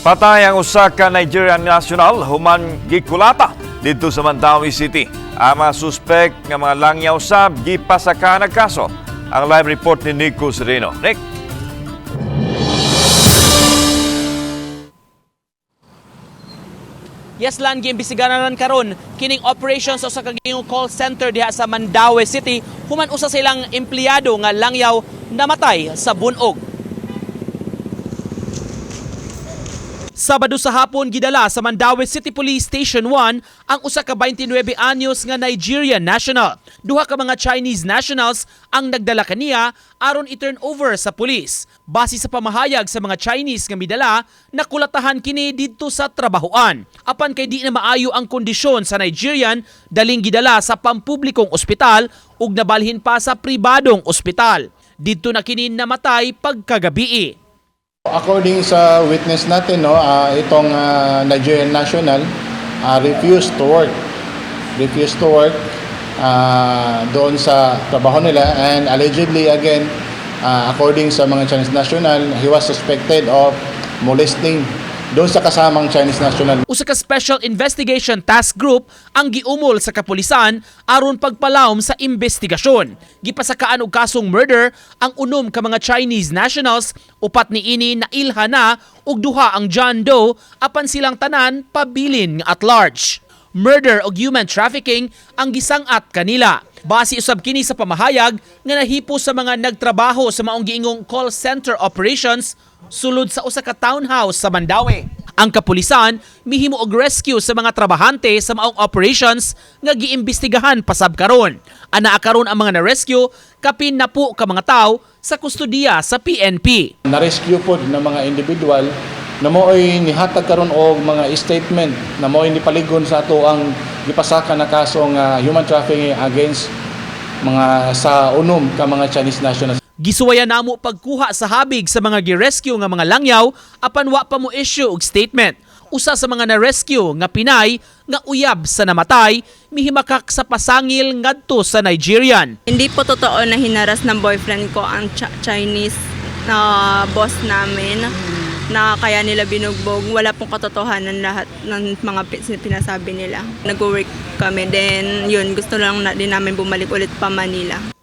Patay ang usa ka Nigerian national human gikulata didto sa Mandaue City. Ang mga suspek nga mga langyaw sab gipasaka og kaso. Ang live report ni Nico Sereno. Nick. Yes, Lan, giimbestigahan karon kining operations sa kagingong call center diha sa Mandaue City human usa sa ilang empleyado nga langyaw namatay sa bunog. Sabado sa hapon gidala sa Mandaue City Police Station 1 ang usa ka 29 anyos nga Nigerian national. Duha ka mga Chinese nationals ang nagdala kaniya aron i-turn over sa pulis. Base sa pamahayag sa mga Chinese nga midala, nakulatahan kini didto sa trabahoan. Apan kay di na maayo ang kondisyon sa Nigerian, daling gidala sa pampublikong ospital ug nabalhin pa sa pribadong ospital. Didto na kini namatay pagkagabii. According sa witness natin, no, itong Nigerian national refused to work. Refused to work doon sa trabaho nila and allegedly again, according sa mga Chinese national, he was suspected of molesting doon sa kasamang Chinese national. Usa ka Special Investigation Task Group ang giumol sa kapulisan aron pagpalawom sa investigasyon. Gipasakaan og kasong murder ang unom ka mga Chinese nationals, upat niini nailha na ug duha ang John Doe apan silang tanan pabilin nga at large. Murder ug human trafficking ang gisang-at kanila. Base usab kini sa pamahayag nga nahipo sa mga nagtrabaho sa maong giingong call center operations sulod sa usa ka townhouse sa Mandaue. Ang kapulisan mihimo og rescue sa mga trabahante sa maong operations nga giimbestigahan pasab karon. Anaa karon ang mga na-rescue kapin na po ka mga tawo sa kustodiya sa PNP. Na-rescue pod ng mga individual na mo'y nihatag karon og mga statement na mo'y nipaligon sa ato ang gipasaka na kaso nga human trafficking against mga sa unom ka mga Chinese nationals. Gisuwayan namo pagkuha sa habig sa mga gi-rescue nga mga langyaw apan wa pa mo issue og statement. Usa sa mga na-rescue nga Pinay nga uyab sa namatay mihimakak sa pasangil ngadto sa Nigerian. Hindi po totoo na hinaras ng boyfriend ko ang Chinese na boss namin na kaya nila binugbog. Wala pong katotohanan lahat ng mga pinasabi nila. Nag-work kami. Then, yun, gusto lang na din namin bumalik ulit pa Manila.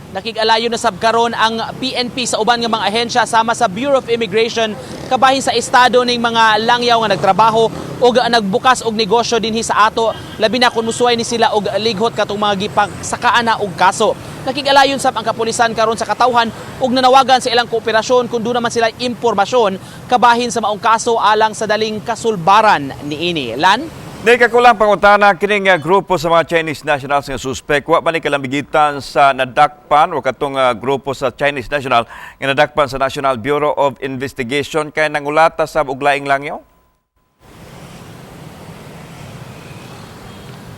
Nakig-alayo na sab karon ang PNP sa uban nga mga ahensya sama sa Bureau of Immigration kabahin sa estado ning mga langyaw nga nagtrabaho og nagbukas og negosyo dinhi sa ato, labi na kun musuway ni sila og lighot katong mga gipagsakaan na og kaso. Nakig-alayon sab ang kapulisan karon sa katawhan ug nanawagan sa ilang kooperasyon kung duna man sila impormasyon kabahin sa maong kaso alang sa daling kasulbaran niini. Lan? Nick, ako lang pangutana kining grupo sa mga Chinese nationals nga suspek wa man ni kalambigitan sa nadakpan o katong grupo sa Chinese national nga nadakpan sa National Bureau of Investigation kay nangulata sa og laing langyaw?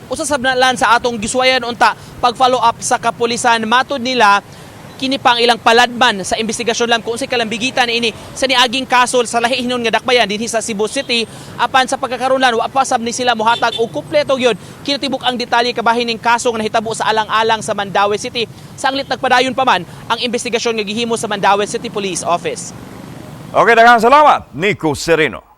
Usa sab na lan sa atong gisuwayan unta pag-follow up sa kapulisan, matud nila kini pa ang ilang paladman sa investigasyon lang kung unsay kalambigitan ini sa niaging kaso sa lahi hinon nga dakbayan dinhi sa Cebu City. Apan sa pagkakaron lan wa pa sab ni sila mohatag og kumpleto gyud kinatibuk ang detalye kabahin ning kaso nga nahitabo sa alang-alang sa Mandaue City. Sanglit nagpadayon pa man ang investigasyon nga gihimo sa Mandaue City Police Office. Okay, daghang salamat, Nico Sereno.